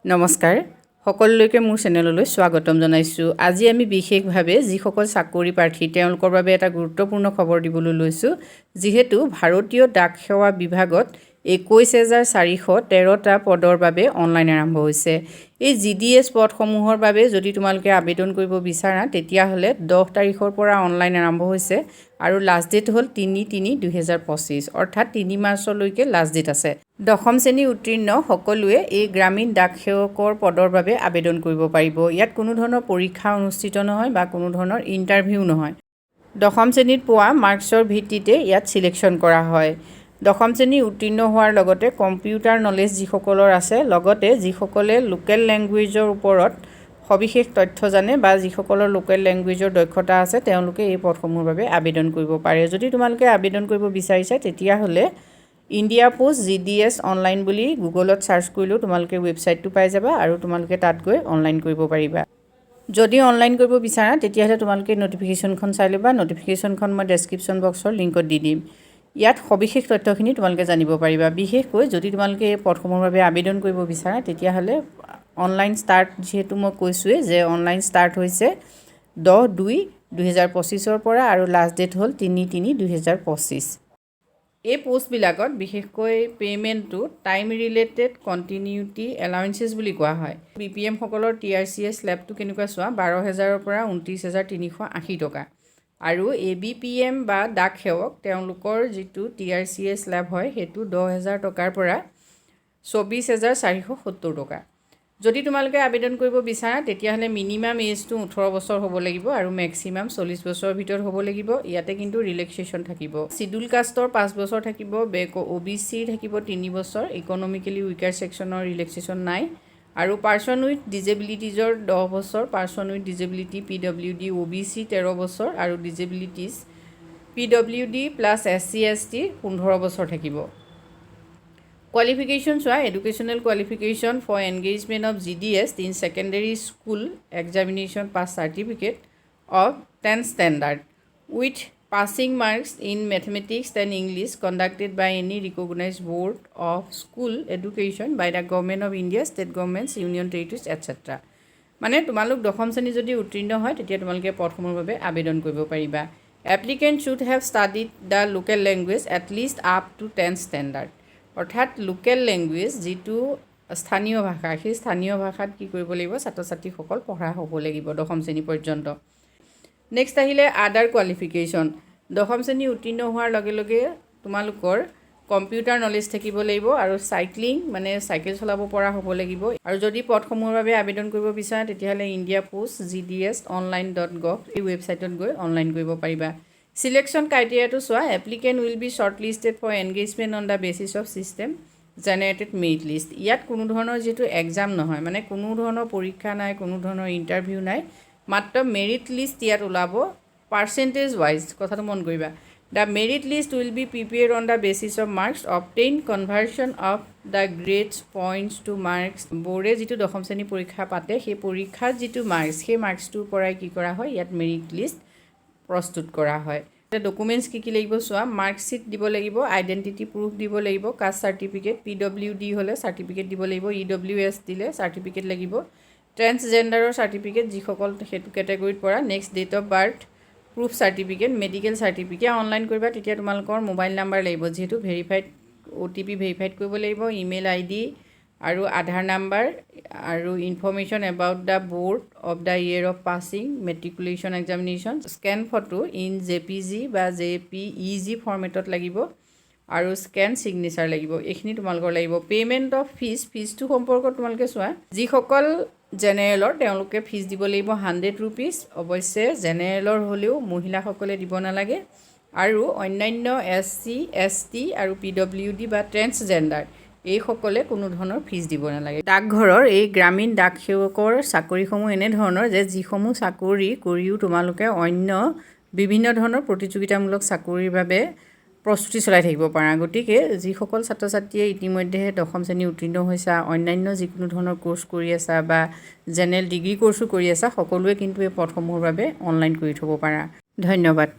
নমস্কাৰ, সকলোলৈকে মোৰ চেনেললৈ স্বাগতম জনাইছোঁ। আজি আমি বিশেষভাৱে যিসকল চাকৰি প্ৰাৰ্থী, তেওঁলোকৰ বাবে এটা গুৰুত্বপূৰ্ণ খবৰ দিবলৈ লৈছোঁ। যিহেতু ভাৰতীয় ডাক সেৱা বিভাগত 21,413টা পদৰ বাবে অনলাইন আৰম্ভ হৈছে, এই জিডিএছ পদসমূহৰ বাবে যদি তোমালোকে আবেদন কৰিব বিচাৰা, তেতিয়াহ'লে 10 তাৰিখৰ পৰা অনলাইন আৰম্ভ হৈছে আৰু লাষ্ট ডেট হ'ল 3-3-2025, অৰ্থাৎ 3 মাৰ্চলৈকে লাষ্ট ডেট আছে। দশম শ্ৰেণী উত্তীৰ্ণ সকলোৱে এই গ্ৰামীণ ডাক সেৱকৰ পদৰ বাবে আবেদন কৰিব পাৰিব। ইয়াত কোনো ধৰণৰ পৰীক্ষা অনুষ্ঠিত নহয় বা কোনো ধৰণৰ ইণ্টাৰভিউ নহয়। দশম শ্ৰেণীত পোৱা মাৰ্কছৰ ভিত্তিতে ইয়াত চিলেকশ্যন কৰা হয়। দশম শ্ৰেণী উত্তীৰ্ণ হোৱাৰ লগতে কম্পিউটাৰ নলেজ যিসকলৰ আছে, লগতে যিসকলে লোকেল লেংগুৱেজৰ ওপৰত সবিশেষ তথ্য জানে বা যিসকলৰ লোকেল লেংগুৱেজৰ দক্ষতা আছে, তেওঁলোকে এই পদসমূহৰ বাবে আবেদন কৰিব পাৰে। যদি তোমালোকে আবেদন কৰিব বিচাৰিছা, তেতিয়াহ'লে ইণ্ডিয়া পোষ্ট জিডিএছ অনলাইন বুলি গুগলত ছাৰ্চ কৰিলেও তোমালোকে ৱেবছাইটটো পাই যাবা আৰু তোমালোকে তাত গৈ অনলাইন কৰিব পাৰিবা। যদি অনলাইন কৰিব বিচাৰা, তেতিয়াহ'লে তোমালোকে ন'টিফিকেশ্যনখন চাই ল'বা। ন'টিফিকেশ্যনখন মই ডেছক্ৰিপশ্যন বক্সৰ লিংকত দি দিম। ইয়াত সবিশেষ তথ্যখিনি তোমালোকে জানিব পাৰিবা। বিশেষকৈ যদি তোমালোকে এই পদসমূহৰ বাবে আবেদন কৰিব বিচাৰা, তেতিয়াহ'লে অনলাইন ষ্টাৰ্ট, যিহেতু মই কৈছোঁৱেই যে অনলাইন ষ্টাৰ্ট হৈছে 10-2-2025ৰ পৰা আৰু লাষ্ট ডেট হ'ল 3-3-2025। এই পষ্টবিলাকত বিশেষকৈ পে'মেণ্টটো টাইম ৰিলেটেড কণ্টিনিউটি এলাৱেঞ্চেছ বুলি কোৱা হয়। বিপিএমসকলৰ টিআৰচিএ স্লেবটো কেনেকুৱা চোৱা, 12 হেজাৰৰ পৰা 29,380 টকা। আৰু এবিপিএম বা ডাক সেৱক, তেওঁলোকৰ যিটো টিআৰচিএ স্লেব হয়, সেইটো 10 হেজাৰ টকাৰ পৰা 24,470 টকা। যদি তোমালোকে আবেদন কৰিব বিচাৰা, তেতিয়াহ'লে মিনিমাম এজটো 18 বছৰ হ'ব লাগিব আৰু মেক্সিমাম 40 বছৰৰ ভিতৰত হ'ব লাগিব। ইয়াতে কিন্তু ৰিলেক্সেশ্যন থাকিব। চিডিউল কাষ্টৰ 5 বছৰ থাকিব, বেক অ'বিচিৰ থাকিব 3 বছৰ, ইকনমিকেলি উইকাৰ ছেকশ্যনৰ ৰিলেক্সেশ্যন নাই আৰু পাৰ্চন উইথ ডিজেবিলিটিজৰ 10 বছৰ, person with disability PWD, OBC 13 বছৰ আৰু ডিজেবিলিটিজ পিডব্লিউডি প্লাছ এছচি, এছটিৰ 15 বছৰ থাকিব। কোৱালিফিকেশ্যন চোৱা, educational qualification for engagement of GDS in secondary school examination pass certificate of 10th standard with passing marks in mathematics and English conducted by any recognised board of school education by the Government of India, state governments, union territories, etcetera। মানে তোমালোক দশম শ্ৰেণী যদি উত্তীৰ্ণ হয়, তেতিয়া তোমালোকে পদসমূহৰ বাবে আবেদন কৰিব পাৰিবা। Applicant should have studied the local language at least up to 10th standard। অৰ্থাৎ লোকেল লেংগুৱেজ, যিটো স্থানীয় ভাষা, সেই স্থানীয় ভাষাত কি কৰিব লাগিব? ছাত্ৰ ছাত্ৰীসকল পঢ়া হ'ব লাগিব দশম শ্ৰেণী পৰ্যন্ত। নেক্সট আহিলে আদাৰ কোৱালিফিকেশ্যন। দশম শ্ৰেণী উত্তীৰ্ণ হোৱাৰ লগে লগে তোমালোকৰ কম্পিউটাৰ নলেজ থাকিব লাগিব আৰু চাইক্লিং, মানে চাইকেল চলাব পৰা হ'ব লাগিব। আৰু যদি পদসমূহৰ বাবে আবেদন কৰিব বিচাৰা, তেতিয়াহ'লে indiapostgdsonline.gov এই ৱেবছাইটত গৈ অনলাইন কৰিব পাৰিবা। চিলেকশ্যন ক্ৰাইটেৰিয়াটো চোৱা, applicant will be short listed for engagement on the basis of system generated merit list। ইয়াত কোনো ধৰণৰ যিটো এক্সাম নহয়, মানে কোনো ধৰণৰ পৰীক্ষা নাই, কোনো ধৰণৰ ইণ্টাৰভিউ নাই, মাত্ৰ মেৰিট লিষ্ট ইয়াত ওলাব পাৰ্চেণ্টেজ ৱাইজ। কথাটো মন কৰিবা, the merit list will be prepared on the basis of marks obtained, conversion of the grades points to marks। ব'ৰ্ডে যিটো দশম শ্ৰেণী পৰীক্ষা পাতে, সেই পৰীক্ষাত যিটো মাৰ্কছ, সেই মাৰ্কছটোৰ পৰাই কি কৰা হয়? ইয়াত মেৰিট লিষ্ট প্ৰস্তুত কৰা হয়। ডকুমেণ্টছ কি কি লাগিব চোৱা, মাৰ্কশ্বিট দিব লাগিব, আইডেণ্টিটি প্ৰুফ দিব লাগিব, কাষ্ট চাৰ্টিফিকেট, পিডব্লিউডি হ'লে চাৰ্টিফিকেট দিব লাগিব, ইডব্লিউএছ দিলে চাৰ্টিফিকেট লাগিব, ট্ৰেন্সজেণ্ডাৰৰ চাৰ্টিফিকেট, যিসকল সেইটো কেটেগৰীত পৰা, next date of birth proof certificate, medical certificate। Online কৰিবা তেতিয়া তোমালোকৰ মোবাইল নাম্বাৰ লাগিব, যিহেতু ভেৰিফাইড অ'টিপি ভেৰিফাইড কৰিব লাগিব, ইমেইল আইডি আৰু আধাৰ নাম্বাৰ আৰু information about the board of the year of passing matriculation examination, scan photo in JPG বা জেপিইজি ফৰ্মেটত লাগিব আৰু স্কেন ছিগনেচাৰ লাগিব। এইখিনি তোমালোকৰ লাগিব। পে'মেণ্ট অফ ফিজ, ফিজটো সম্পৰ্কত তোমালোকে চোৱা, যিসকল জেনেৰেলৰ, তেওঁলোকে ফিজ দিব লাগিব 100 ৰুপিজ। অৱশ্যে জেনেৰেলৰ হ'লেও মহিলাসকলে দিব নালাগে আৰু অন্যান্য এছচি, এছটি আৰু পিডব্লিউডি বা ট্ৰেন্সজেণ্ডাৰ, এইসকলে কোনো ধৰণৰ ফিজ দিব নালাগে। ডাকঘৰৰ এই গ্ৰামীণ ডাক সেৱকৰ চাকৰিসমূহ এনেধৰণৰ যে যিসমূহ চাকৰি কৰিও তোমালোকে অন্য বিভিন্ন ধৰণৰ প্ৰতিযোগিতামূলক চাকৰিৰ বাবে প্ৰস্তুতি চলাই থাকিব পাৰা। গতিকে যিসকল ছাত্ৰ ছাত্ৰীয়ে ইতিমধ্যে দশম শ্ৰেণী উত্তীৰ্ণ হৈছা, অন্যান্য যিকোনো ধৰণৰ ক'ৰ্চ কৰি আছা বা জেনেৰেল ডিগ্ৰী ক'ৰ্চো কৰি আছা, সকলোৱে কিন্তু এই পদসমূহৰ বাবে অনলাইন কৰি থ'ব পাৰা। ধন্যবাদ।